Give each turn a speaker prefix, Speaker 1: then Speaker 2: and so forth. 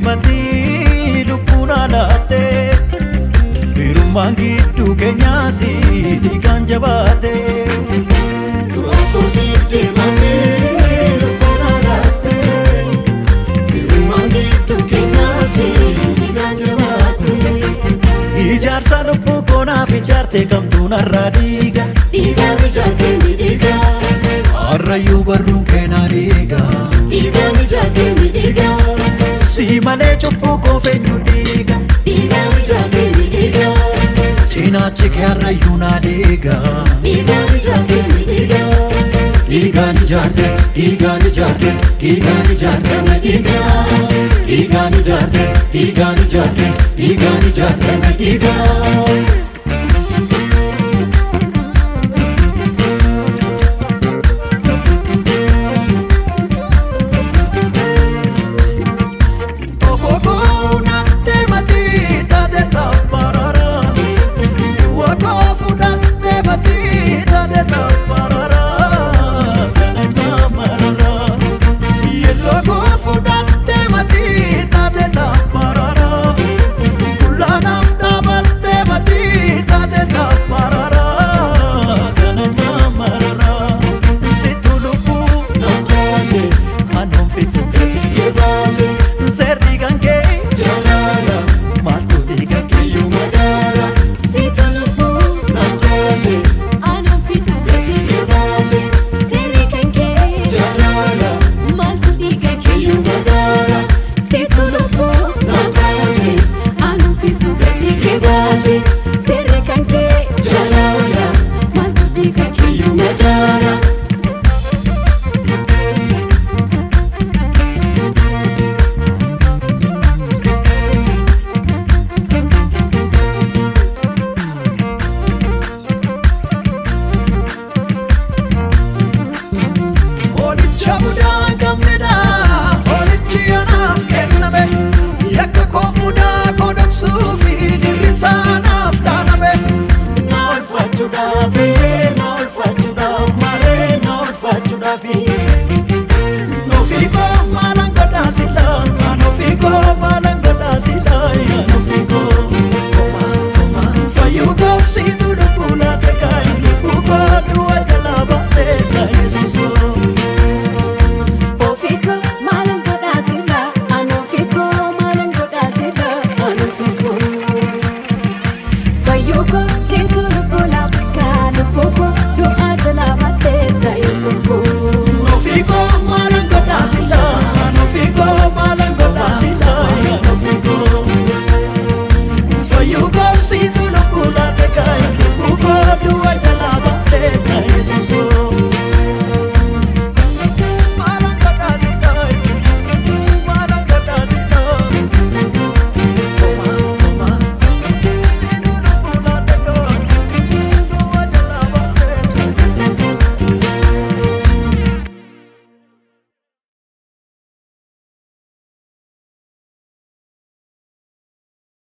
Speaker 1: matii lubbuun alaatte. Firummaan gidduu keenyaas dhiigaan jabaate.
Speaker 2: Du'a kootiif deematee lubbuun alaatte. Firummaan gidduu keenyaas dhiigaan jabaate.
Speaker 1: Ijaarsa lubbuu koonaaf ijaarte kamtuu narraa dhiiga.
Speaker 2: Dhiigaan ijaarte ni dhiiga.
Speaker 1: Harrayyuu barruun keenaa dhiiga.
Speaker 2: Dhiigaan ijaarte ni dhiiga.
Speaker 1: Si malee cubbuu koo feenyu dhiiga.
Speaker 2: Dhiigaan ijaarte ni dhiiga.
Speaker 1: Cinaachi kee harrayyuu naa dhiiga.
Speaker 2: Dhiigaan ijaarte ni dhiiga.
Speaker 1: Dhiigaan ijaarte, dhiigaan ijaarte, dhiigaan ijaarte na dhiiga. Dhiigaan ijaarte, dhiigaan ijaarte, dhiigaan ijaarte na dhiiga. Ofoo nattee matii taate tabbarara. Du'a koo fudhattee matii taate tabbarara. Kana namarara. Yelloo koo fudhattee matii taate tabbarara. Kullaanaaf dhaabattee matii taate tabbarara. Kana namarara. Situ lubbuu
Speaker 2: Naaf baase
Speaker 1: anuun fitu.